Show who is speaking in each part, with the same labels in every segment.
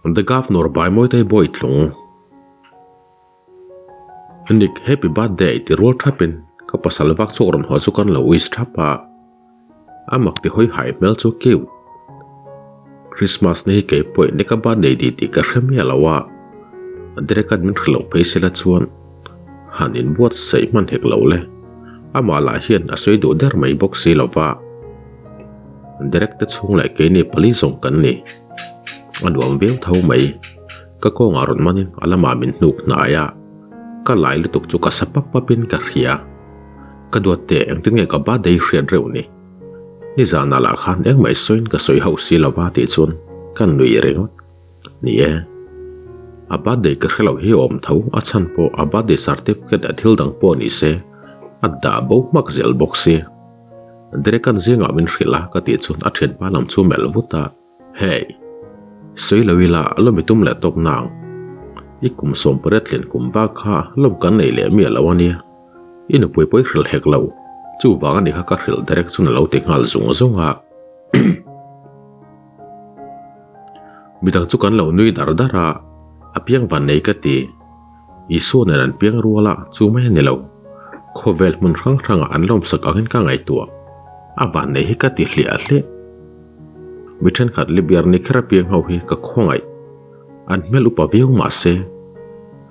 Speaker 1: The Governor by Mawitei Bawitlung. Nick, happy birthday ti rual thapin ka pasal vak chhuak rawn haw chu kan lo wish thap a. A mak ti hawi hai hmel chu cute. Christmas ni hi kei pawhin Nick a birthday ti tih ka hre miah lo a. Derek an min hrilh loh phei sela chuan han inbuatsaih hman hek lo le. Amah lah hian a sawi duh der mai bawk si lova. Derek te chhung leh keini pali zawng kan ni. A nuam viau tho mai. Ka kawngah rawn manin a lamah min hnuk hnai a, ka lai lutuk chu ka sa pap papin ka hria. Ka duat teh engtin nge ka birthday hriat reuh ni? Nizanah lah khan engmah i sawiin ka sawi hauh si lova tih chuan ka nui ringawt. Ni e, a birthday ka hre lo hi a awm tho, a chhan pawh a birthday certificate leh thil dang pawh ni se a dah bo hmak zel bawk si. Derek-a'n zingah min hrilh a ka tih chuan a thianpa lam chu melh vut a. Hey! Sawi lo ila lawm i tum leh tawp nang. I kum sawmpariat tlen kum bak kha lawm kan nei leh miah lo a nia. I nupui pawh i hrilh hek lo. Chuvang a ni kha ka hrilh Derek chuan a lo ti nghal zung zung a. Midang chu kan lo nui dar dar a, a piang van nei ka ti. Isua nen an piang rual a, chu mai a ni lo. Khawvel hmun hrang hrangah an lawmsak angin ka ngaihtuah. A vannei hi ka ti hliah hliah. Mi thenkhat Libyar ni kher a piang ho hi ka khawngaih. An hmel upa viau mah se,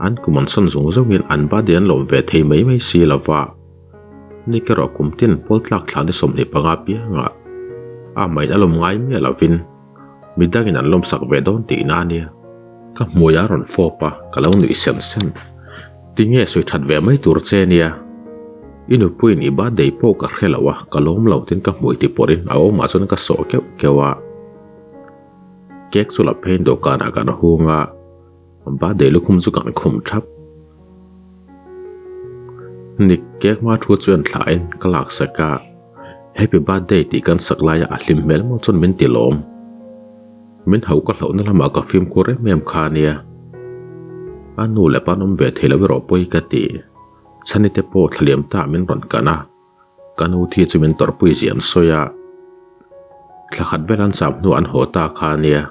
Speaker 1: an kum an sawn zung zungin an birthday an lawm ve thei mai mai si lo va. Ni erawh kum tin pawl tlak thla ni 25 piangah a main a lawm ngai miah lovin midangin an lawmsak ve dawn tihna a nia. Ka hmui a rawn fawp a, ka lo nuih sen sen. Tinge sawi that ve mai tur che nia? I nupuiin i birthday pawh ka hre lo a, ka lawm lo tin ka hmui ti pawrhin a awmah chuan ka sawh keuh keuh a. Cake chu la pheiin dawhkanah kan hung a, birthday lukhum chu kan khum thap. Nick, cake hma thu chuan thlahin ka laksak a, Happy birthday tih kan sak laia a hlim hmel maw chuan min ti lawm. Min hauh ka hlauhna lamah ka fimkhur em em kha ania. A nu leh pa an awm ve thei lo erawh pawi ka ti. Chhani te pawh thlaliam ta min rawn kan a, ka nu thi chu min tawrhpui zia an sawi a. Thla khat vel an cham hnuah an haw ta kha ania.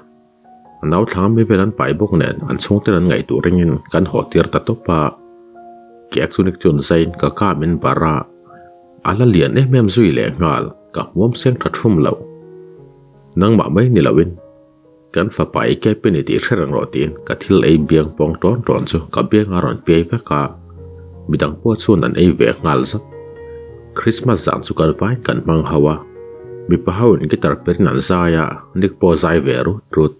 Speaker 1: A nau thlang ami vel an pai bawk nen an chhungten an ngaihtuah ringin kan haw tir ta tawp a. Ke chu nik chuan zaiin ka ka min barh a, a la lian em em zui leh nghal, ka hmuam seng tha thum lo. Nangmah mai ni loin kan fapa i kep i ni tih hre reng rawh tiin ka thil ei biang pawng tawn tawn chu ka biang a rawn piai vek a, midang pawh chuan an ei ve nghal zat. Christmas zan chu kan vaiin kan hmang ho a, mipa ho in guitar perin an zai a, Nick pawh a zai ve rut rut.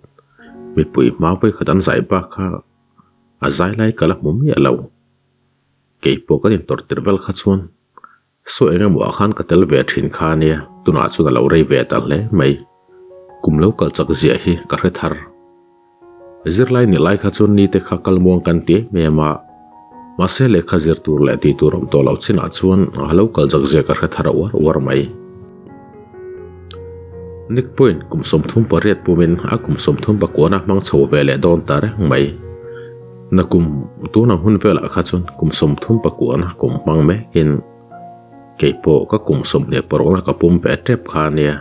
Speaker 1: Mipui hma vawikhat an zai bak kha a zai lai ka la hmu miah lo. Keipawh kan intawrh tirh vel kha chuan Saw eng emaw ah khan ka tel ve thin kha ania, tunah chuan a lo rei ve ta hle mai. Kum lo kal chak ziah hi ka hre thar. Zirlai ni lai kha chuan nite kha kal muang kan ti em em a, mahse lehkha zir tur leh tih tur awm tawh loh chinah chuan a lo kal chak zia ka hre thar a uar uar mai. Nick pawhin kum 38 pumin a kum 34 hmang chho ve leh dawn ta reng mai. Na kum tun ang hun velah kha chuan kum 34 kum hmang mekin kei pawh ka kum 26 ka pum ve tep kha a nia.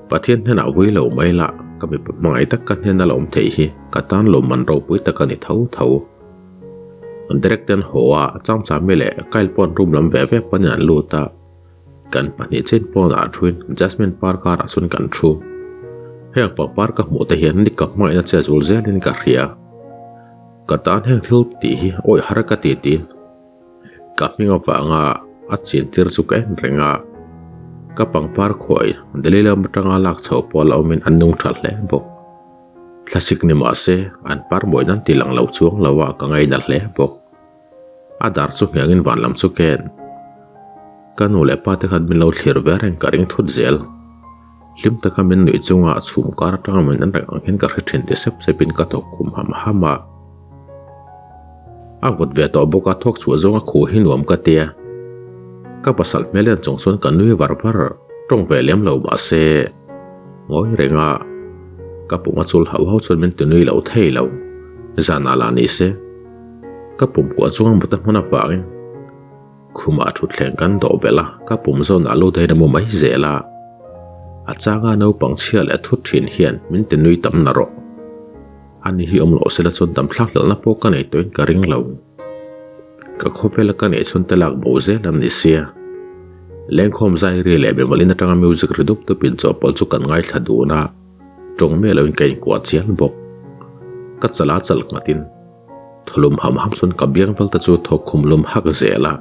Speaker 1: Pathian hnenah vui lo mai lah ka mipa hmangaih tak ka hnena la awm theih hi ka tan lawmman ropui tak a ni tho tho. Derek te an haw a, Changchami leh Kyle pawh an room lam ve ve panin an lut a. Kan pahnih chin pawnah thuin Jasmine par karah chuan kan thu. Heng pangpar ka hmuh te hian ni ka hmangaihna che zul zelin ka hria. Ka tan heng thil tih hi awih har ka ti tiin ka hming avanga a chin tir chu ka en reng a. Ka pangpar khuai Delhi lam atanga lak chhoh pawh la awmin an nung tha hle bawk. Thlasik ni mah se an par mawi nan ti lang lo chuang lo a ka ngaina hle bawk. A dar chu nghengin van lam chu ken. Ka nu leh pa te khan min lo thlir ve reng ka ring thut zel. Hlim taka min nuih chunga chhum kar atanga min en reng ang hian ka hre thin ti sep sepin ka thawk khum ham ham a. A vawt ve tawh bawk a thawk chhuah zawnga khu hi nuam ka tia. Ka pasal hmel en chung chuan ka nui var var tawng ve lem lo mahse ngawi reng a. Ka pum a chul hauh hauh chuan min ti nui lo thei lo. Zanah lah ni se. Ka pum kuah chuang mut a hmun avangin khumah thutthleng kan dawh belh a, ka pum zawnah lut ain a mu mai zel a. A changa naupang chhia leh thut thin hian min ti nui tam na rawh. Ani hi awm loh sela chuan damthlak hlelhna pawh ka nei tawhin ka ring lo. Ka khawvela ka neih chhun te lak bo zel an ni sia. Lengkhawm zai ri leh mimalin atanga music ri dup dup in chawhpawlh chu kan ngaithla dun a, tawng miah loin ka inkuah chial bawk. Ka chala chal nghatin thawlum ham ham chuan ka biang vel te chu thawk khum lum hak zel a.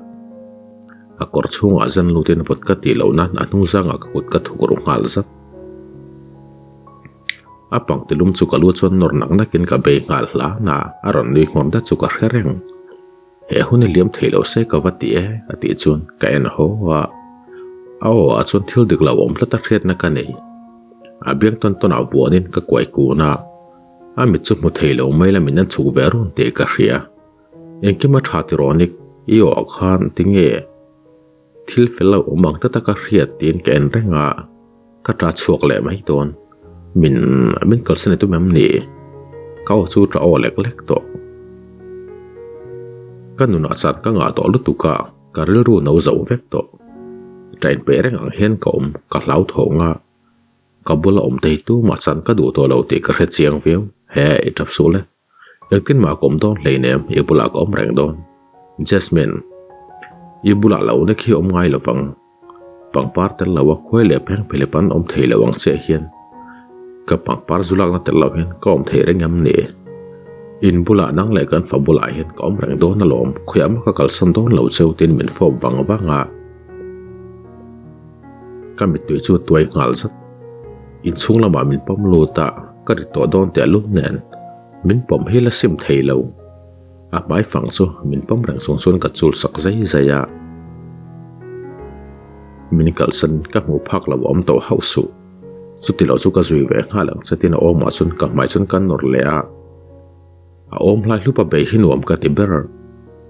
Speaker 1: A kawr chhungah zan lutin vawt ka tih loh nan a hnung zangah ka kut ka thuk ru nghal zat. A pangti lum chu ka lu chuan nawr nak nakin ka bei nghal hlan a, a rawn nui nghawr dat chu ka hre reng. He hun i liam thei lo se ka va ti e, a tih chuan ka en haw a. A aw ah chuan thil dik lo awm tlat a hriatna ka nei. A biang tawn tawn ah vuanin ka kuai kun a, a mit chu hmu thei lo mai la min en chhuk ve run tih ka hria. Engkim a tha tiraw Nick, i aw ah khan tinge? Thil fel lo awm ang ta taka hriat tiin ka en reng a, ka ta chhuak leh mai dawn. Min min kalsan i tum em ni? Ka aw chu ta aw lek lek tawh. Ka nunah chan ka ngah tawh lutuk a, ka rilru no zo vek tawh. Ta inpeih reng ang hian ka awm, ka hlauthawng a, ka bula awm te hi tumah chan ka duh tawh lo tih ka hre chiang viau. He, i tap suh le. Engtin mah ka awm dawn hleinem, i bulah ka awm reng dawn. Jasmine, i bulah lo nek hi awm ngai lovang. Pangpar tel lo a khuai leh pheng philip an awm thei lo ang chiah hian ka pangpar zu lakna tel lo hian ka awm thei reng em ni? In bulah nang leh kan fa bulah hian ka awm reng dawn alawm, khawiah mah ka kalsan dawn lo cheu tiin min fawp vang vang a. Ka mittui chu a tuai nghal zat. Inchhung lamah min pawm lut a, ka ri tawh dawn teh lul nen min pawm hi la sim thei lo. A hmai fang chu min pawm reng chung chuan ka chul sak zai zai a. Min kalhsan ka hmuh phak lo a awm tawh hauh suh. Chuti lo chu ka zui ve nghal ang che tin a awmah chuan ka hmai chuan ka nawr leh a. A awm hlai hlup a bei hi nuam ka ti ber.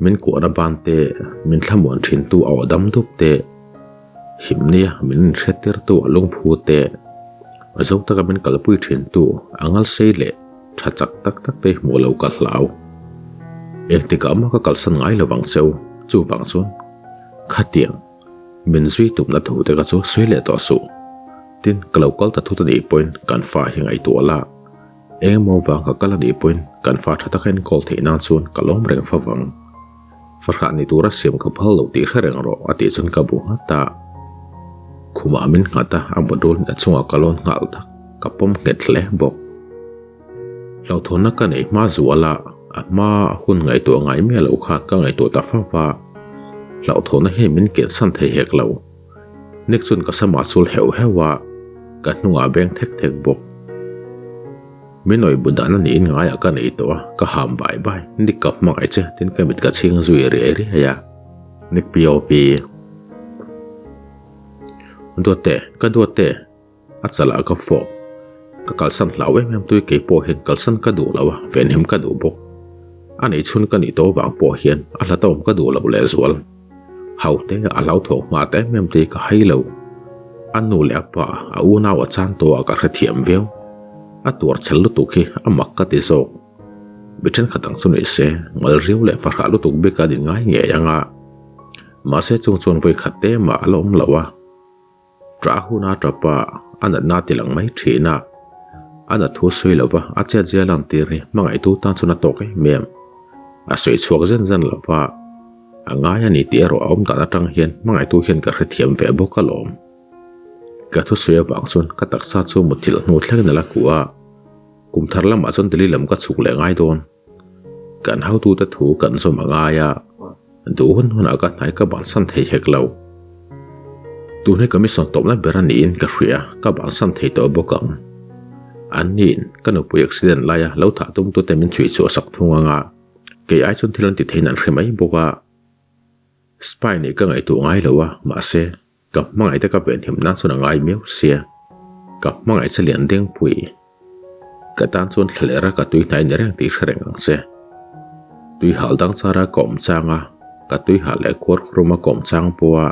Speaker 1: Min kuahna ban te, min thlamuan thintu a aw dam dup te, himnia min inhrettirtu a lungphu te, a zo taka min kalpui thintu a ngalsei leh tha chak tak tak te hi hmuh lo ka hlau. Engtikah mah ka kalsan ngai lovang cheu, chuvang chuan khatiang min zui tumna thu te kha chu sawi leh tawh suh. Tin, ka lo kal ta thut a nih pawhin kan fa hi ngaihtuah la. Engemaw vang ka kal a nih pawhin kan fa tha taka enkawl theih nan chuan ka lawm reng fa vang. Fahrah ni tura siam ka phal lo tih hre reng rawh a tih chuan ka bu nghat a. Khumah min nghat a, a module a chungah ka lawn nghal tak, ka pawm nghet hle bawk. Hlauhthawnna ka neih hma zual a, a hma hun ngaihtuah ngai miah loh khan ka ngaihtuah ta fauh a, hlauhthawnna hian min kensan thei hek lo. Nick chuan ka samah a sul heuh heuh a, ka hnungah a beng thek thek bawk. Min awih bu dan a niin ngaiah ka nei tawh a, ka ham bai bai. Nick ka hmangaih che tin ka mit ka chhing zui riai riai a. Nick POV. Duatte, ka duatte! A chalah ka fawp. Ka kalsan hlau em em tui kei pawh hian kalsan ka duh lo a, venhim ka duh bawk. A nei chhun ka nih tawh vang pawh hian a hla tawm ka duh lo lehzual. Haute a lo thawk hma ta em em tih ka hai lo. A nu leh a pa, a unau a chan tawh ah ka hrethiam viau. A tuar chhel lutuk hi a mak ka ti zawk. Mi thenkhat ang chu ni se, ngal riau leh fahrah lutuk bik a din ngai ngei ang a. Mahse chung chuan vawikhat te mah a la awm lo a. Ṭah huna ṭapa a natna a ti lang mai ṭhin a, a nat thu sawi lova a chet zia lantir hi hmangaihtu tan chuan a tawk em em. A sawi chhuak zen zen lova, a ngai a ni tih erawh a awm dan aṭang hian hmangaihtu hian ka hrethiam ve bawk alawm. Ka thusawi avang chuan ka taksa chu muthilh hnu thlengin a la kuh a, kum thar lamah chuan Delhi lam ka chhuk leh ngai dawn. Kan hotute thu kan zawm a ngai a, duh hun hunah ka hnai ka bansan thei hek lo. Tun hi ka mission tawpna ber a niin ka hria, ka bansan thei tawh bawk ang. An niin ka nupui accident laia lo thah tumtute min chhui chhuah sak thung ang a, kei ai chuan thil an ti theiin an hre mai bawk a. Spy nih ka ngaihtuah ngai lo a, mahse, Ka hmangaih te ka venhim nan chuan a ngai miau sia, ka hmangaih che lian dengpui. Ka tan chuan thlalera ka tui hnai ni reng tih hre reng ang che. Tui hal dang chara ka awm chang a, ka tui hal leh khuar khuruma ka awm chang pawha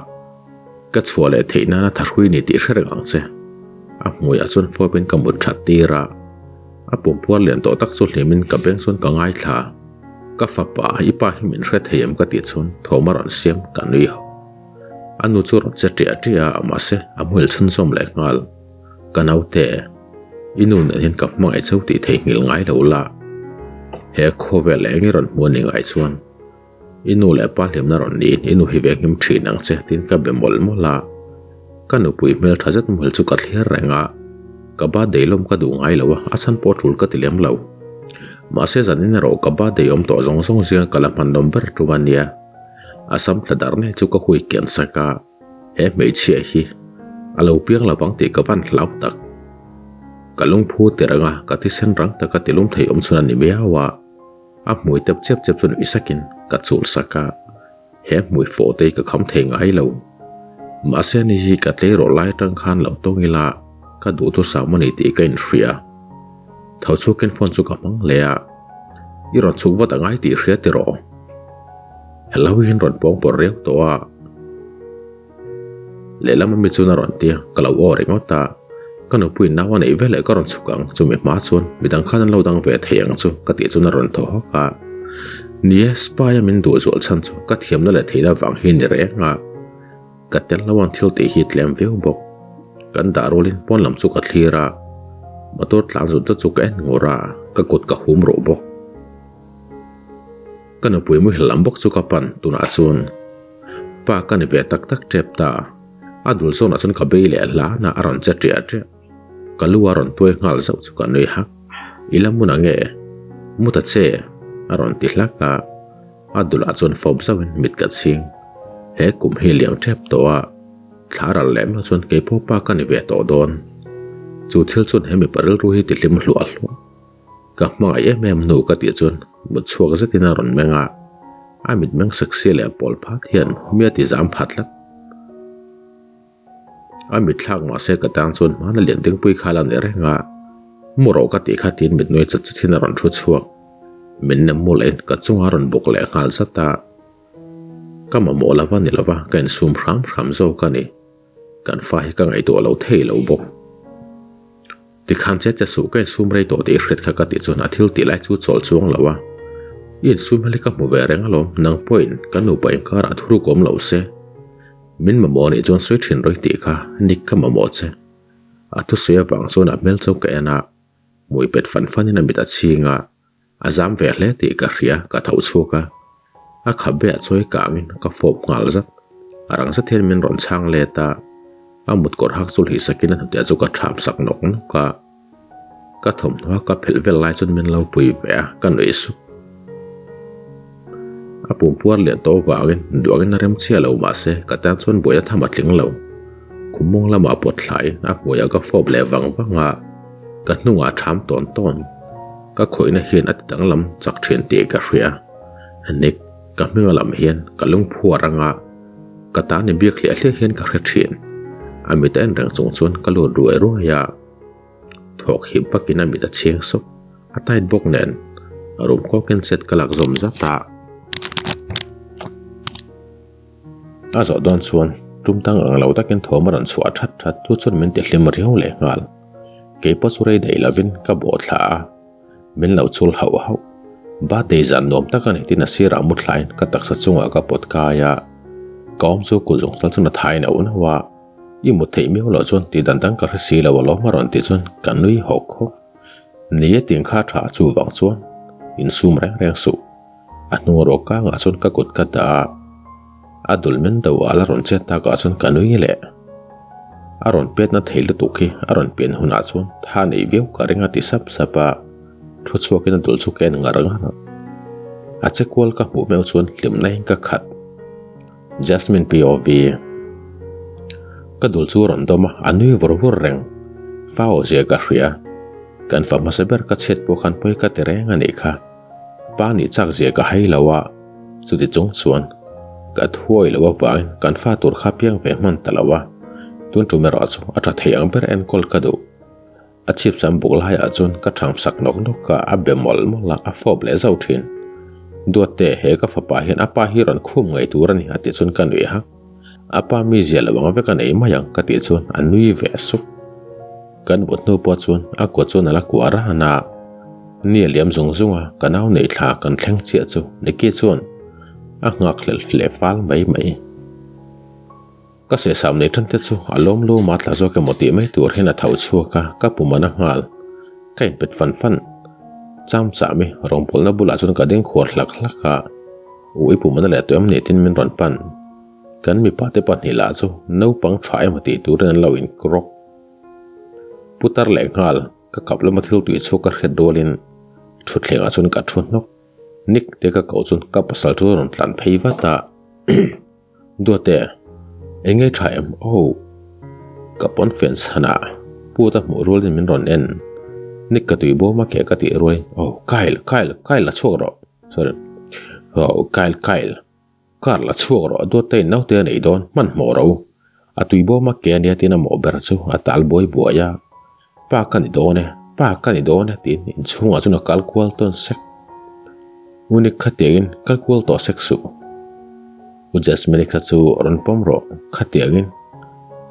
Speaker 1: ka chhuah leh theih nana thahrui ni tih hre reng ang che. A hmuiah chuan fawpin ka mut that tir a, a pumpuar lian tawh tak chu hlimin ka beng chuan ka ngaithla. Ka fapa, i pa hi min hre thei em ka tih chuan thawm a rawn siam, ka nui hawk. A nu chu rawn che ṭiah ṭiah a, mahse a hmuil chhunzawm leh nghal. Ka naute, i nu nen hian ka hmangaih cheu tih theihnghilh ngai lo la. He khawvel eng i rawn hmu a ni ngai chuan i nu leh pa hlimna rawn niin i nu hi venghim thin ang che tiin ka be mawlh mawlh a. Ka nupui hmel tha zet muhil chu ka thlir reng a, ka birthday lawm ka duh ngai lo a, a chhan pawh tul ka ti lem lo. Mahse zanin erawh ka birthday awm tawh zawng zawng zinga ka la hmanawm ber tum a nia. A sam tla dar nei chu ka hui kian sak a, he hmeichhia hi a lo piang lovang tih ka van hlau tak. Ka lungphu tir anga ka thisen rang taka tilum thei awm chhun a ni miau a, a hmui tep chep chep chu nuih sakin ka chul sak a, he hmui fawh te hi ka kham thei ngai lo. Mahse ani hi ka tleirawl lai atang khan lo tawng ila ka duhthusam a ni tih ka inhria. Tho chhukin phone chu ka hmang hle a, I rawn chhuk vat a ngai tih hria tiraw? Hello hian rawn pawng pawr riau tawh a. Lehlam ami chuan a rawn ti a, ka lo aw ringawt a. Ka nupuiin nau a neih veleh ka rawn chhuk ang, chumi hma chuan midang khan an lo dang ve thei ang chu ka tih chuan a rawn thaw hawk a. Ni e, spy a min duh zual chhan chu ka thiamna leh theihna vang hi ni reng a. Ka tel lo ang thil tih hi tlem viau bawk. Kan dah rualin pawn lam chu ka thlir a, motor tlan zut zut chu ka en ngur a, ka kut ka hum ruh bawk. Ka nupui muhil lam bawk chu ka pan tunah chuan pa ka ni ve tak tak tep ta. A dul zawnah chuan ka bei leh hlana a rawn che ṭiah ṭiah. Ka lu a rawn tuai nghal zauh chu ka nui hak. I la mun ange? Mu ta che? A rawn ti hlak a. A dulah chuan fawp zauhin mit ka chhing. He kum hi liang tep tawh a, thla ral leh meuh chuan keipawh pa ka ni ve tawh dawn. Chu thil chuan he mipa rilru hi ti hlim hluah hluah. Ka hmangaih em em hnu ka tih chuan mut chhuak zetin a rawn meng a, a mitmeng sexy leh pawl phat hian mi a ti zam phat tlat. A mitthlak mahse ka tang chuan hmana lian dingpui kha la ni reng a, mu rawh ka tih kha tiin mitnuai chat chat hian a rawn thu chhuak. Min nem mu lehin ka chungah a rawn bawk leh nghal zat a. Ka mamawh lova ni lova ka insum hram hram zawk a ni. Kan fa hi ka ngaihtuah lo thei lo bawk. Tikhan che che suh ka insum rei tawh tih i hriat kha ka tih chuan a thil tih lai chu chawl chuang lo a. I insum hel hi ka hmu ve reng alawm, nang pawhin ka nupa inkarah thuruk awm lo se. Min mamawh anih chuan sawi thin rawih tih kha Nick ka mamawh che. A thusawi avang chuan a hmel chu ka en a, hmui pet fan fanin a mit a chhing a, a zam ve hle tih ka hria ka tho chhuak a. A khap veah chawi kangin ka fawp nghal zat. A rang zet hian min rawn chhang let a, a mut kawr hak chu hlih sakin a hnute chu ka thap sak nawk nawk a. Ka thawmhnaw a ka phelh vel lai chuan min lo pui ve a, ka nuih sup. A pumpuar lian tawh avangin duangin a rem chiah lo mahse ka tan chuan buaina tham a tling lo. Khum mawng lamah pawt thlaiin a hmuiah ka fawp leh vang vang a, ka hnungah a ṭham tawn tawn. Ka khawihna hian a ti danglam chak ṭhin tih ka hria. Nick, ka hminga lam hian ka lungphuar anga ka tan i biak hliah hliah hian ka hre ṭhin. A mit a en reng chung chuan ka lut ruai ruai a. Thawk hip vakin a mit a chhing sawk, a tight bawk nen room kawkin chet ka lak zawm zat a. A zawh dawn chuan tum tang ang lo takin thawm a rawn chhuah that that chu chuan min ti hlim riau leh nghal. Keipawh chu rei daih lovin ka bawh thla a, min lo chul hauh hauh. Birthday zan nuam tak a ni tin a sirah mu thlain ka taksa chungah ka pawt kai a, ka awm chu kut zawng chal chuan a thai nauh nauh a. I mut theih miau loh chuan tih dan dang ka hre si lo alawm a rawn tih chuan ka nui hawk hawk. Ni e ting kha tha chuvang chuan insum reng reng suh. A hnung rawh kangah chuan ka kut ka dah a, a dul men deuh ah la rawn chet takah chuan ka nui leh. A rawn petna thei lutuk hi a rawn pian hunah chuan tha nei viau ka ring a ti sap sap a, thu chhuakin a dul chu ka en ngar ngar a. A che kual ka hmuh meuh chuan hlimna in ka khat. Jasmine POV. Ka dul chu a rawn dawm a, a nui vur vur reng. Fa awzia ka hria. Kan fa hmasa ber ka chhiat pawh khan pawi ka ti reng a nih kha. Pa nih chak zia ka hai lo a, chuti chung chuan ka thuawi loh avangin kan fa tur kha piang ve hman ta lo a, tun tum erawh chu a tha thei ang ber enkawl ka duh. A chhip sam buk laiah chuan ka thang sak nawk nawk a, a be mawlh mawlh a, a fawp leh zauh thin. Duatte, he ka fapa hian a pa hi rawn khum ngei tur a ni a tih chuan ka nuih hak. A pa mi zia lo ang vek a nei mai ang ka tih chuan a nui ve sup. Kan but hnu pawh chuan a kut chuan a la kuah ran a, ni a liam zung zung a, ka nau nei thla kan thleng chiah chu Nicky chuan a nghak hlelh leh fal mai mai. Ka sehsam nei tan te chu a lawm lawm a tla zawk emaw tih mai tur hian a tho chhuak a, ka pum a na nghal. Ka inpet fan fan. Cham cham i rawngbawlna bulah chuan ka ding khuar hlak hlak a, U i pum ana leh tawh em ni tin min rawn pan. Kan mipa te pahnih lah chu naupang tha emaw tih turin an lo inrawk. Putar leh nghal ka kap lama thil tui chhuak ka hriat rualin thutthlengah chuan ka thu hnawk. Nick te ka koh chuan ka pasal chu a rawn tlan phei vat a. Duate, eng nge tha em? Oh! Ka pawn fian chhanah Puta hmuh rualin min rawn en. Nick ka tui bawm a keh ka tih rualin, Oh! Kyle! Kyle! Kyle la chhuak rawh! Sorry. Oh! Kyle! Kyle! Car la chhuak rawh Duate in naute a nei dawn, hmanhmawh ro. A tui bawm a ke ania tiin a mawh ber chu a tal buai buai a. Pa ka ni dawn e, pa ka ni dawn e tiin inchhungah chuan a kal kual tawn sek. Unik khatiangin kal kual tawh sek suh. U Jasmine-i kha chu rawn pawm rawh, khatiangin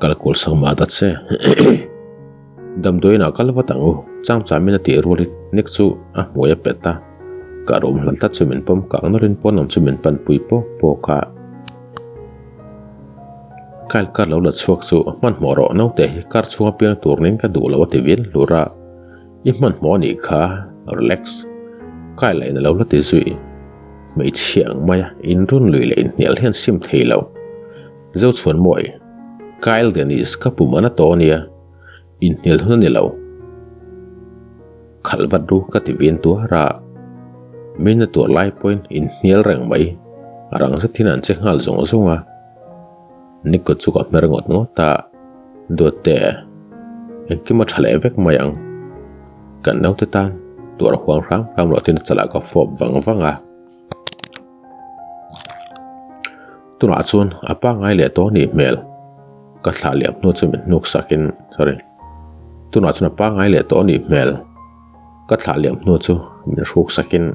Speaker 1: kal kual sak mah ta che. Damdawiinah kal vat ang u, chang chamin a tih rualin Nick chu a hmuai a pet a. Ka room hlan tlat chu min pawm kang nawlhin pawn lam chu min panpui pawk pawk a. Kyle car lo la chhuak chu hmanhmawh rawh naute hi car chhunga piang tur nin ka duh lo a ti vial hlur a, I hmanhmawh a nih kha, relax. Kyle a in a lo la ti zui. Hmeichhia ang maia inrun lui leh inhnial hian sim thei lo. Zochhuan mawi, Kyle Dennis ka pum an a tawh ania, inhnial hun a ni lo. Khalh vat ru ka ti vin tuar a, min a tuar lai pawhin inhnial reng mai, a rang zet hian an che nghal zawng zawng a. Nico chu ka hmer ngawt ngawt a, Duatte, engkim a tha leh vek mai ang. Kan naute tan tuar huang hram hram loh tin a chalah ka fawp vang vang a. Tunah chuan a pangngai leh tawh a nih hmel. Ka thlah liam hnu chu min hnuk sakin, sorry, tunah chuan a pangngai leh tawh a nih hmel. Ka thlah liam hnu chu min hruk sakin,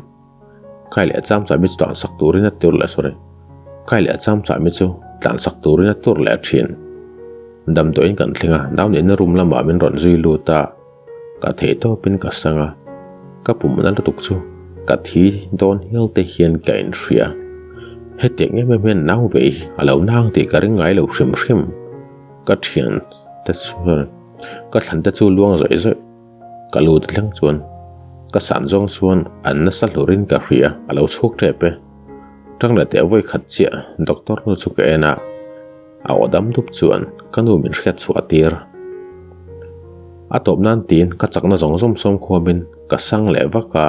Speaker 1: Kai leh cham chah mi chu tlan sak turin a tur leh, sorry, Kai leh cham chah mi chu tlan sak turin a tur leh thin. Damdawiin kan thleng a, nau nihna room lamah min rawn zui lut a. Ka theih tawpin ka sang a, ka pum na lutuk chu ka thi dawn hial te hian ka inhria. Hetiang em em hian nau vei a lo nang tih ka ring ngai lo hrim hrim. Ka thian te chuan ka thlan te chu luang zawih zawih ka lut thleng chuan ka san zawng chuan an nasa hlurin ka hria a lo chhuak tep e. Tang leh teh vawi khat chiah doctor nu chu ka en a. A aw dam dup chuan ka nu min hriat chhuah tir. A tawp nan tiin ka chakna zawng zawng sawm khuamin ka sang leh vak a,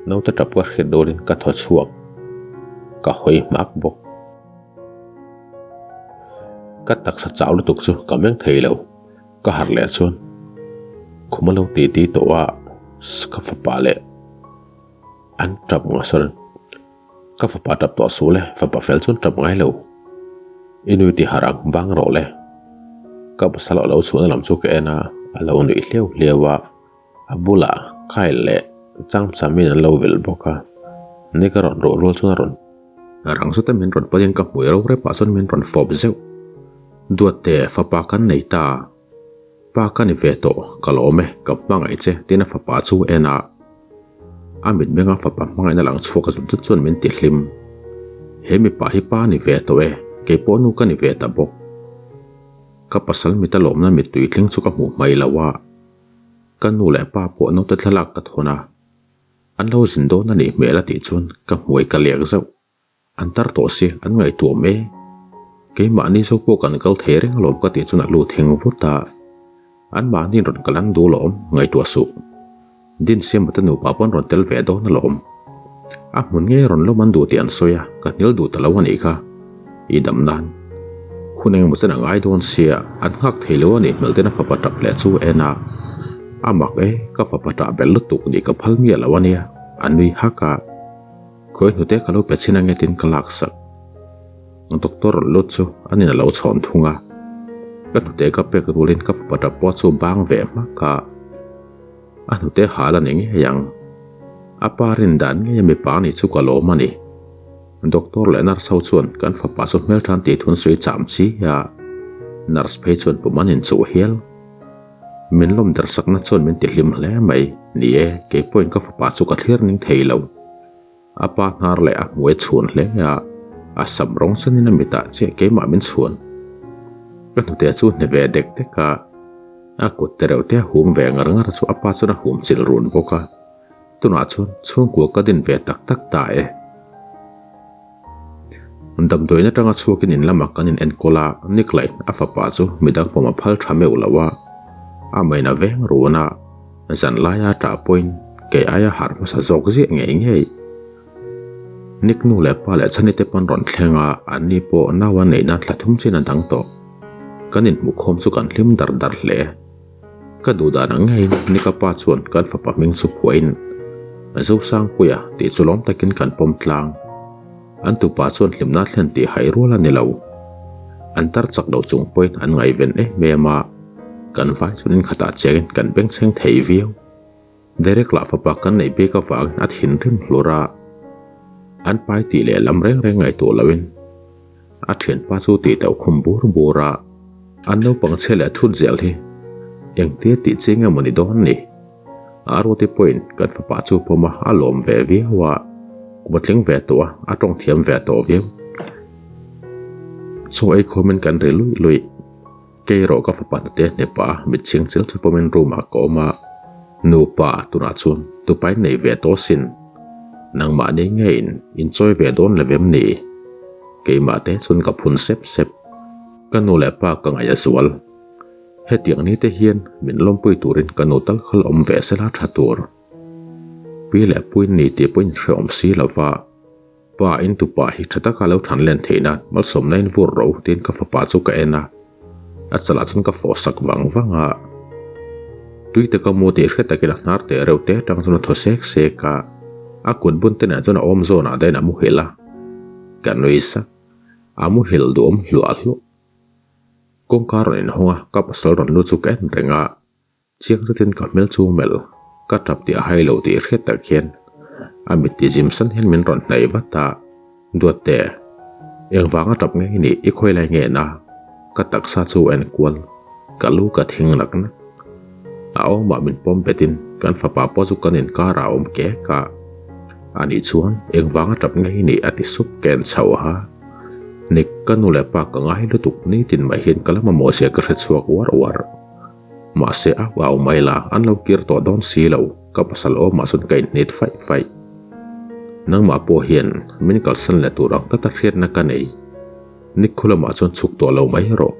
Speaker 1: naute tap ka hriat dawrin ka thaw chhuak. Ka hawi hmak bawk. Ka taksa chau lutuk chu ka meng thei lo. Ka harh leh chuan khum a lo ti ti tawh a, ka fapa leh an tap ngah sawn. Ka fapa tap tawh suh le, fapa fel chuan tap ngai lo. I nui ti harh ang, bang rawh le. Ka pasal a lo chhuahna lam chu ka en a, a lo nuih hliau hliau a, a bulah Kyle leh Changchamin an lo vilh bawk a, ni ka rawn ruah rual chuan a rawn. Rang zeta min rawn panin ka hmui ro rep ah chuan min rawn fawp zeuh. Duatte, fapa kan nei ta. Pa ka ni ve tawh, ka lawm e, ka hmangaih che, tiin a fapa chu a en a. A mitmenga fapa hmangaihna lang chhuak zut zut chuan min ti hlim. He mipa hi pa ni ve tawh e, kei pawh nu ka ni ve ta bawk. Ka pasal mita lawmna mittui thleng chu ka hmuh hmai lo a, ka nu leh pa pawh naute thlalak ka thawn a, an lo zin dawn a nih hmel a tih chuan ka hmuai ka lek zauh. An tar tawh si, an ngaihtuah mai. Keimahni zawk pawh kan kal thei reng alawm ka tih chuan a lu thing vut a. Anmahniin rawn kal ang duh lawm, ngaihtuah suh. Din Siamata nupa pawn rawn tel ve dawn alawm. A hmun ngei rawn lawm an duh tih an sawi a, ka hnial duh ta lo a nih kha. I dam nan. Hun engemaw chen a ngai dawn sia, an nghak thei lo a nih hmel ten a fapa tap leh chu a en a. A mak e, ka fapa tah belh lutuk nih ka phal miah lo a nia, a nui hak a. Khawi hnute ka lo pe chin ange tin ka lak sak. Doctor rawn lut chu an in a lo chhawn thung a. Ka hnute ka pek rulin ka fapa tap pawh chu bang ve hmak a. A hnute hal a ni ngei ang. A pa rin dan ngei a mipa ni chu ka lawm a ni. Doctor leh nurse ho chuan kan fapa chu hmelthan tih thun sawi cham chi a. Nurse phei chuan pum an inchuh hial. Min lawm der sakna chuan min ti hlim hle mai. Ni e, kei pawhin ka fapa chu ka thlir ning thei lo. A pa hnar leh a hmuai chhuan hle a, a sam rawng sanin a mitah chiah keimah min chhuan. Ka hnute chu hne ve dek dek a, a kut te reuh te a hum ve ngar ngar chu a pa chuan a hum chilh run bawk a. Tunah chuan chhungkua ka din ve tak tak ta e. Damdawiin atanga chhuakin in lamah kan in enkawl a, Nick-lain a fapa chu midang pawm a phal tha meuh lo a, a main a veng run a, zan laia ṭah pawhin kei aia harh hmasa zawk ziah ngei ngei. Nick nu leh pa leh chhani te pawn rawn thleng a, anni pawh nau an neihna thla thum chin a dang tawh. Kan inhmuhkhawm chu kan hlim dar dar hle. Ka duh dan ang ngeiin Nika pa chuan kan fapa hming chu phuahin Zosangpuia tih chu lawm takin kan pawm tlang. An tupa chuan hlimna thlen tih hai rual a ni lo. An tar chak lo chung pawhin an ngaihven em em a, kan vai chuan inkhatah chiangin kan bengchheng thei viau. Derek lah fapa kan neih bik avangin a thinrim hlur a, an pai tih leh lam reng reng ngaihtuah loin a thianpa chu tih tauh khum bur bur a, an naupang chhe leh thut zel hi engtia tih chi nge maw ni dawn ni? Aruati pawhin kan fapa chu pawm a, a lawm ve viau a, kum a tling ve tawh a, a tawng thiam ve tawh viau. Chaw ei khawmin kan ri luih luih. Kei erawh ka fapa hnute hnepa mit chhing chil chu pawmin room ah ka awm a, Nupa tunah chuan tupain nei ve tawh sin, nangmahni ngeiin inchawi ve dawn lo em ni? Keimah te chuan ka phun sep sep, ka nu leh pa ka ngaih a zual. Hetiang ni te hian min lawmpui turin ka nu tal khal awm ve sela tha tur. Pi leh puin ni tih pawhin hrehawm si lova. Pa in tupa hi tha taka lo than len theih nan malsawmna in vur ro tiin ka fapa chu ka en a, a chalah chuan ka fawh sak vang vang a. Tui taka mu tih hriat takin a hnar teh reuh te atang chuan a thaw sek sek a, a kut bun te nen chuan a awm zawnah dahin a muhilh a, ka nui sak. A muhilh duhawm hluah hluah. Kawngka rawn inhawng a, ka pasal rawn lu chu ka en reng a. Chiang zetin ka hmel chu melh ka tap tih a hai lo tih hriat tak hian a mit ti zim san hian min rawn hnaih vat a, Duatte, engvanga tap nge i nih i khawi lai nge na? Ka taksa chu a enkual, ka lu ka thing nak nak. A awmah min pawm betin kan fapa pawh chu kan inkar ah a awm kek a, ani chuan engvanga tap nge i nih a ti sup ken chho a. Nick, ka nu leh pa ka ngai lutuk nitin mai hian ka la mamawh zia ka hre chhuak uar uar. Mahse a au mai la, an lo kir tawh dawn si lo, ka pasal awmah chuan ka inhnit faih faih. Nangmah pawh hian min kalsan leh tur ang tata hriatna ka nei. Nikhu lamah chuan chhuk tawh lo mai rawh.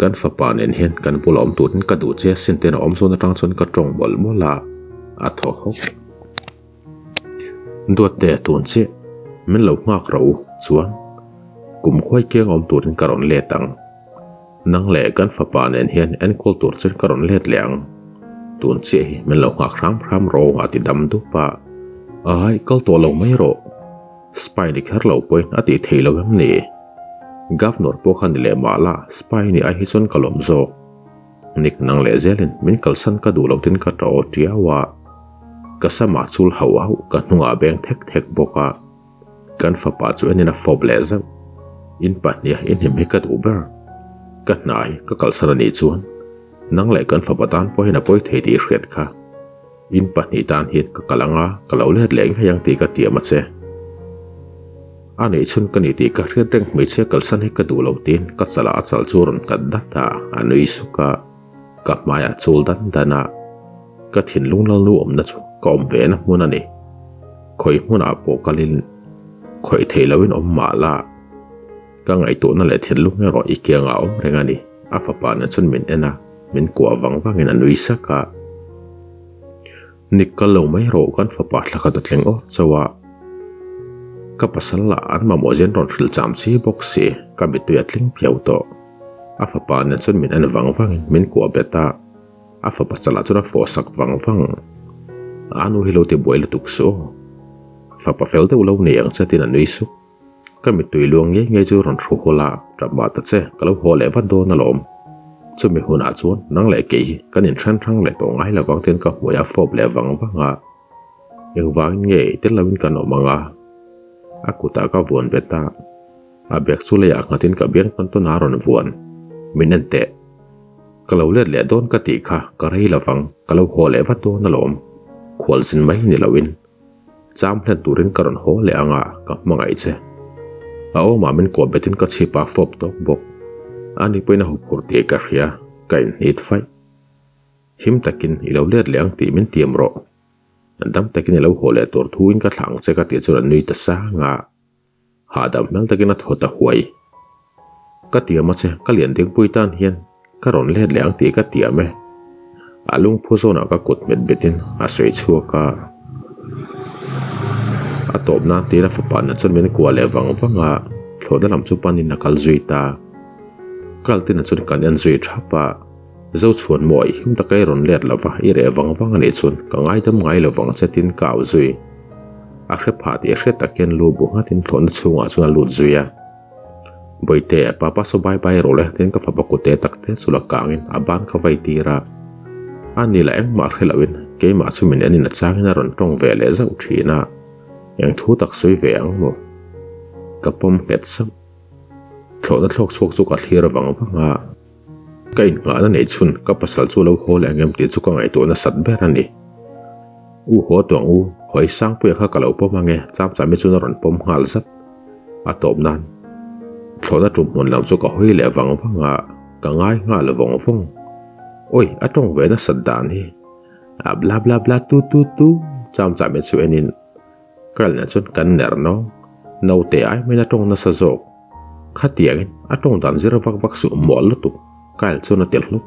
Speaker 1: Kan fapa nen hian kan bula awm turin ka duh che asin ten a awm zawn atang chuan ka tawng mawlh mawlh a, a thaw hawk. Duatte tun chiah, min lo nghak ro chuan kum khuai kiang awm turin ka rawn let ang. Nang leh kan fapa nen hian enkawl tur chuan ka rawn let leh ang. Tun chiah hi min lo nghak hram hram ro a ti dam dup a. Ai, kal tawh lo mai rawh. Spy ni kher lo pawhin a tih theih lo em ni? Governor pawh kha ni leh mah la, spy ni ai hi chuan ka lawm zawk. Nick nang leh zelin min kalsan ka duh lo tin ka ṭah aw ṭiau a. Ka samah chul hauh hauh ka hnungah beng thek thek bawk a. Kan fapa chu enin a fawp leh zauh. In pahniha in him hi ka duh ber. Ka hna hi ka kalsan a nih chuan nang leh kan fapa tan pawhin a pawi thei tih i hriat kha. In pahnih tan hian ka kal anga ka lo let leh ngei ang tih ka tiam a che. A nih chhun ka ni tih ka hriat reng hmeichhia kalsan hi ka duh lo tiin ka chalah a chal chu a rawn nghat dat a, a nui suk a. Ka hmaiah chul dan dan a, ka thinlung lalnu awmna chu ka awm ve na hmun a ni. Khawi hmunah pawh kalin khawih theih loin awm mah la, ka ngaihtuahna leh thinlung erawh i kiangah a awm reng a ni. A fapa nen chuan min en a, min kuah vang vangin a nui sak a. Nik kal lo mai rawh kan fapa thla khat a thleng awr chauh a, ka pasal lah an mamawh zen rawn hrilh cham chi bawk si, ka mittui a tling phiau tawh. A fapa nen chuan min en vang vangin min kuah bet a, a fapa chalah chuan a fawh sak vang vang. A nu hi lo ti buai lutuk suh aw. Fapa fel deuh lo ni ang che tiin a nui sup. Ka mittui luang ngei ngei chu rawn hru hul a, tap mah ta che, ka lo haw leh vat dawn alawm. Chumi hunah chuan nang leh kei hi kan inhren hrang leh tawh ngai lovang tiin ka hmui a fawp leh vang vang a. Engvangin nge tel loin kan awm ang a? A kutah ka vuan bet a, a bag chu leiah nghatin ka biang tawn tawn a rawn vuan. Min en teh. Ka lo let leh dawn ka tih kha ka rei lovang, ka lo haw leh vat dawn alawm. Khualzin mai ni loin. Cham hlen turin ka rawn haw leh ang a, ka hmangaih che. A awmah min kuah betin ka chhip a fawp tawk bawk. Ani pawhin a huphurh tih ka hria, ka inhnit faih. Him takin i lo let leh ang tih min tiam rawh. Dam takin i lo haw leh tur thuin ka thlah ang che ka tih chuan a nui ta sang a. Hahdam hmel takin a thaw ta huai. Ka tiam a che, ka lian dingpui tan hian ka rawn let leh ang tih ka tiam e. A lungphu zawnah ka kut hmet betin a sawi chhuak a. A tawp nan tiin a fapa na chuan min kuah leh vang vang a, thlawhna lam chu panin a kal zui ta. Kal tina chuan kan en zui thap a. Zochhuan maw i him taka i rawn let lova i reh vang vang a nih chuan ka ngaidam ngai lo vang che tin ka au zui. A hre phah tih a hriat tak hian lu bu nghatin thlawhna chhungah chuan a lut zui a. Bawihte, papa saw bai bai rawh le tin ka fapa kute tak te chu la kangin a ban ka vai tir a. A ni lah engmah hre loin keimah chu min enin a changin a rawn tawng ve leh zauh thin a. Eng thu tak sawi ve ang maw? Ka pawm nghet sauh. Thlawhna thlawk chhuak chu ka thlir vang vang a. Ka innghahna neih chhun ka pasal chu lo haw leh angem tih chu ka ngaihtuah nasat ber a ni. U haw tuang u, hawi Sangpuia kha ka lo pawm ange, Chamchami chuan a rawn pawm nghal zat. A tawp nan thlawhna tum hmun lam chu ka hawi leh vang vang a, ka ngai nghal vawng vawng. Awi, a tawng ve nasat dan hi. A bla bla bla tu tu tu, Chamchami chu enin ka elna chuan kan ner nawng. Naute ai main a tawng nasa zawk. Khatiangin a tawng dan zir vak vak suh mual lutuk, Kyle chuan a ti hluk.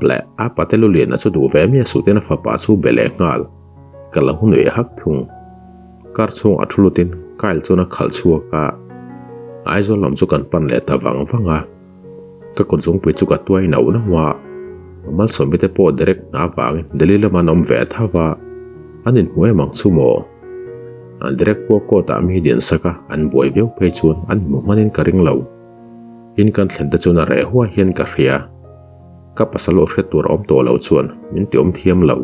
Speaker 1: Bleh, a pate Luliana chu duh ve miah suh tiin a fapa chu be leh nghal. Ka lo nuih hak thung. Car chhungah thu lutin Kyle chuan a khalh chhuak a. Aizawl lam chu kan pan leh ta vang vang a. Ka kut zungpui chu ka tuai nauh nauh a. Malsawmi te pawh direct hna avangin Delhi lama an awm ve tho a. An inhmu em ang chu maw? An direct pawh court ah mi din sak a, an buai viau phei chuan an hmu hmanin ka ring lo. In kan thlen te chuan a reh huai hian ka hria. Ka pasal aw hriat tur a awm tawh lo chuan min ti awm thiam lo.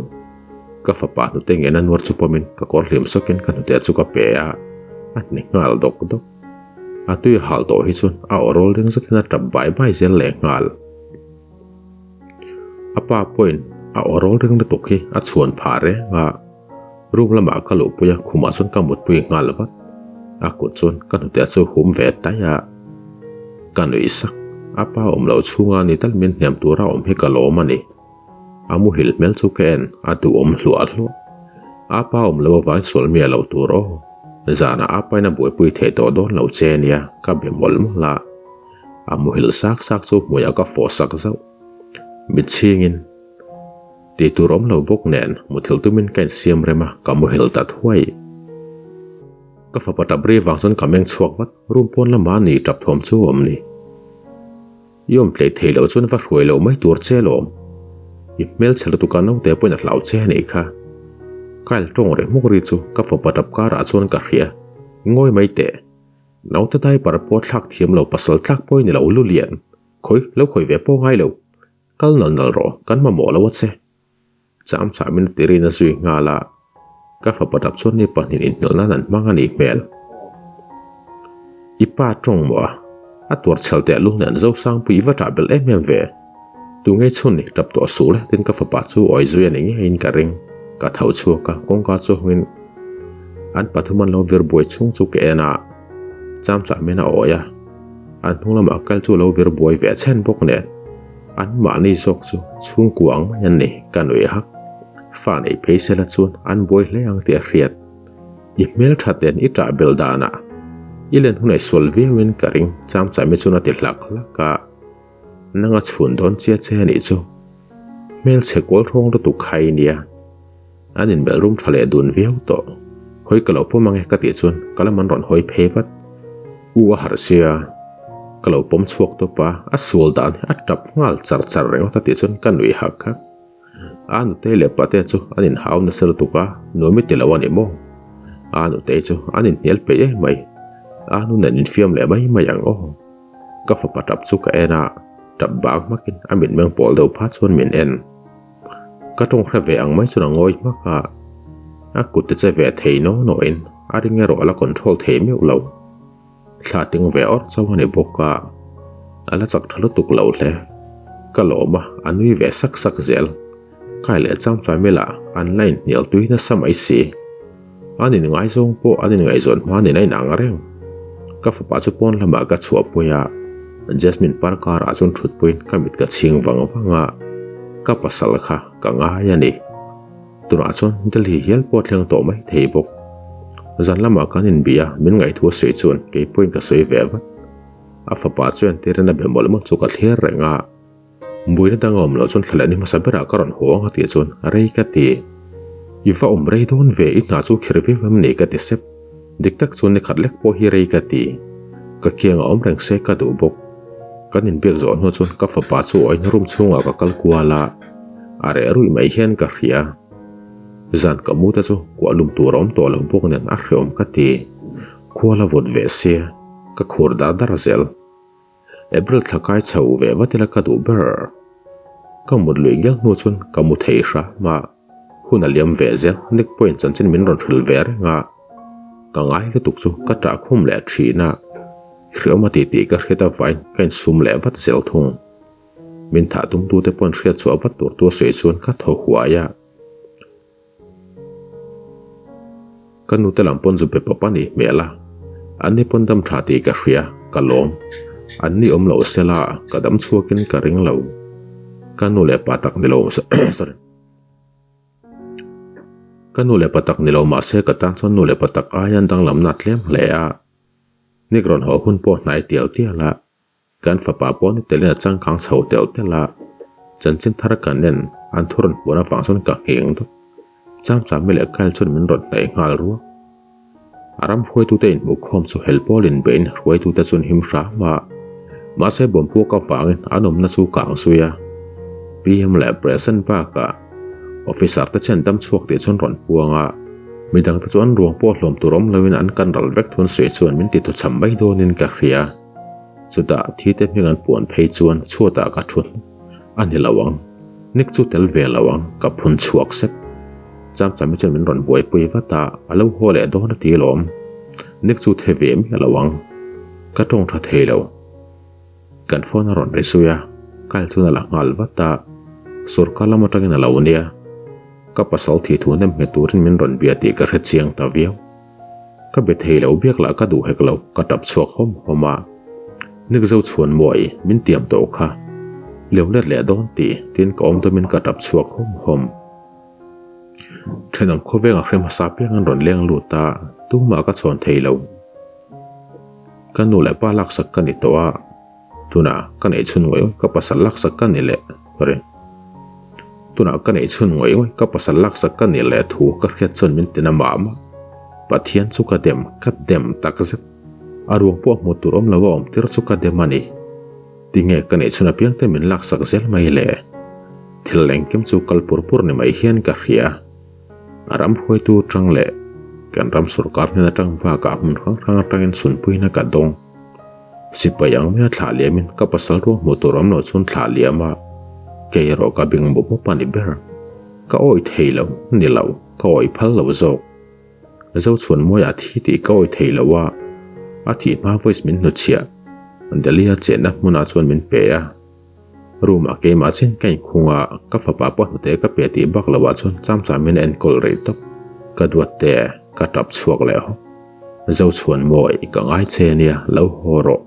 Speaker 1: Ka fapa hnute ngen a nuar chu pawmin ka kawr hlim sawkin ka hnute chu ka pe a, a hni nghal dawk dawk. A tui a hal tawh hi chuan a aw rawl ring zetin a tap bai bai zel leh nghal. A pa pawhin a aw rawl ring lutuk hi a chhuan phah reng a. Room lamah ka luhpui a, khumah chuan ka mutpui nghal vat. A kut chuan ka hnute chu hum ve tai a, ka nuih sak. A pa awm loh chhunga ni tal min hnem tura awm hi ka lawm a ni. A muhil hmel chu ka en, a duhawm hluah hluah. A pa awm loh avangin sual miah loh tur aw. Zanah a pain a buaipui thei tawh dawn lo che nia, ka be mawlh mawlh a. A muhil sak sak chu hmuiah ka fawh sak zauh. Mitchhingin. Tih tur awm lo bawk nen muthilh tumin ka insiam rem a, ka muhil ta thuai. Ka fapa tap ri vang chuan ka meng chhuak vat, room pawn lamah ni tap thawm chu a awm ni. I awm tleih thei loh chuan va hruai loh mai tur che lawm. I hmelchhe lutuk a naute pawhin a hlau che a nih kha. Kyle tawng reh hmuk ri chu ka fapa tap karah chuan ka hria, ngawi mai teh. Naute diaper pawh thlak thiam lo pasal tlak pawhin i lo lu lian, khawi lo khawi ve pawh ngai lo. Kal nal nal rawh, kan mamawh lo a che. Cham chamin a ti rin a zui nghal a, ka fapa tap chuan ni pahnih inhnawlh nan an hmang a nih hmel. I pa tawng maw a? A tuar chhel teh lung nen Zosangpui i va ṭah belh em em ve. Tu ngei chhun ni ṭap tawh suh le tin ka fapa chu awi zui a ni ngeiin ka ring. Ka tho chhuak a, kawngka chu hawngin an pathum an lo vir buai chhung chu ka en a, cham chamin a awi a. An hnung lamah kal chu lo vir buai ve chhen bawk nen an mahni zawk chu chhungkua ang mai an ni ka nuih hak. Fa neih phei sela chuan an buai hle ang tih a hriat. I hmel tha ten i ṭah bel danah i len hunah i sual viauin ka ring cham chami chuan a ti hlak hlak a. Nang a chhun dawn chia che a nih chu. Hmelchhe kawl hrawng lutuk kha i nia. An inmelh rum tha leh dun viau tawh. Khawi ka lo pawm ange ka tih chuan ka lam an rawn hawi phei vat. U a harh sia. Ka lo pawm chhuak tawp a, a sual dan hi a tap nghal char char ringawt a tih chuan ka nuih hak hak. A nutei leh pate chu an inhau nasa lutuk a, nuam i ti lo a ni maw? A nutei chu an inhnial peih em mai. A nu nen infiam leh mai mai ang aw. Ka fapa tap chu ka en a, tap bang hmakin a mitmeng pawl deuh phat chuan min en. Ka tawng hre ve ang mai chuan a ngawi hmak a, a kut te che ve thei naw naw in a ring erawh a la control thei meuh lo. Thla ting ve awrh chauh a ni bawk a, a la chak tha lutuk lo hle. Ka lawm a, a nui ve sak sak zel. Kai leh chang family ah an la inhnial tui nasa mai si. An inngaizawng pawh an inngaihzawn hma nen a inang reng. Ka fapa chu pawn lamah ka chhuahpui a, Jasmine Parker ah chuan thutpuiin ka mit ka chhing vang vang a, ka pasal kha ka ngai a ni. Tunah chuan Delhi hial pawh a thleng tawh mai thei bawk. Zan lamah kan inbih a, min ngaihthua sawi chuan kei pawhin ka sawi ve vat. A fapa chuan tirin a be mawlh mawlh chu ka thlir reng a. Buaina dang a awm loh chuan thla leh ni hmasa berah ka rawn haw ang a tih chuan rei ka ti. I va awm rei dawn ve, i hna chu khir viau em ni ka ti sep. Dik tak chuan ni khat lek pawh hi rei ka ti. Ka kiang a awm reng se ka duh bawk. Kan inbiak zawh hnu chuan ka fapa chu awina room chhungah ka kal kual a, a reh ruih mai hian ka hria. Zan ka mu te chu kuah lum tur a awm tawh lo bawk nen a hreawm ka ti. Khua la vawt ve sia, ka khur dar dar zel. April thla kai chho ve vat ila ka duh ber. Ka mut luih ngial hnu chuan ka mu thei hram a, hun a liam ve zel Nick pawhin chanchin min rawn hrilh ve reng a, ka ngai lutuk chu ka ṭah khum leh ṭhin a, hriawm a ti tih ka hriat avain ka insum leh vat zel thung. Min thah tumtute pawn hriat chhuah vat tur tu a sawi chuan ka thaw huai a. Ka nute lam pawn zu pe pawp a nih hmel a, an ni pawn dam tha tih ka hria, ka lawm. An ni awm loh sela ka dam chhuakin ka ring lo. Ka nu leh pa tak ni lo sorry. Ka nu leh pa tak ni lo mahse ka tan chuan nu leh pa tak aia an danglamna a tlem hle a. Nick rawn haw hun pawh hnai tial tial a. Kan fapa pawh ni telin a changkang chho telh telh a, chanchin thar kan en an thu rawn puan avang chuan ka ngheng dawt. Chamchami leh Kyle chuan min rawn hnaih nghal ruak. A ram hruaitute inhmuhkhawm chu hel pawlin bein hruaitute chuan him hram a, mahse bawmpuak avangin an awmna chu kang zui a. PM leh President bakah officer te chen dam chhuak tih chuan rawn puang a, midangte chu an ruang pawh hlawm tur awm loin an kan ral vek thun sawi chuan min ti thuchham mai dawnin ka hria. Chutah thi te hming an puan phei chuan chhuatah ka thu hnuk a ni lo ang, Nick chu tel ve lo ang ka phun chhuak sep. Chamchami chuan min rawn buaipui vat a, a lo haw leh dawn a ti lawm. Nick chu the ve miah lo ang, ka tawng tha thei lo. Kan phone a rawn ri zui a, Kyle chuan a la nghal vat a, sorkar lam atangin a lo nia. Ka pasal thi thu nem nghet turin min rawn bia tih ka hre chiang ta viau. Ka be thei lo biak lah ka duh hek lo, ka tap chhuak hawm hawm a. Nik zo chhuan muai, min tiam tawh kha. Leu let leh dawn tih, tiin ka awm dawmin ka tap chhuak hawm hawm. Thenawm khawveng a hre hmasa piang an rawn leng lut a, tumah ka chhawn thei lo. Ka nu leh pa laksak ka ni tawh a, tunah ka neih chhun ngawih ngawih ka pasal laksak ka ni leh ri. Tunah ka neih chhun ngawih ngawih ka pasal laksak ka ni leh thu ka hriat chuan min ti na mah mah. Pathian chu ka dem, ka dem tak zet. A ruang pawh hmuh tur awm lo a awm tir chu ka dem a ni. Tinge ka neih chhun apiang te min laksak zel mai le? Thil engkim chu kal pur pur ni mai hian ka hria. A ram hruaitu atang leh kan ram sorkar hnen atang bakah hmun hrang hrang atangin sunpuina ka dawng. Sipai ang maia thlah liamin ka pasal ruang hmuh tur awm loh chuan thlah liam a, kei erawh ka bing mup mup a ni ber. Ka awih thei lo, ni lo, ka awih phal lo zawk. Zochhuan mawiah thi tih ka awih thei lo a, a thih hma voice min hnuchhiah Delhi a chenna hmunah chuan min pe a. Room ah keimah chin ka inkhung a, ka fapa pawh hnute ka pe tih bak loh ah chuan cham chamin a enkawl rih tawp. Ka duat te, ka tap chhuak leh hawk. Zochhuan mawi, ka ngai che nia, lo haw rawh.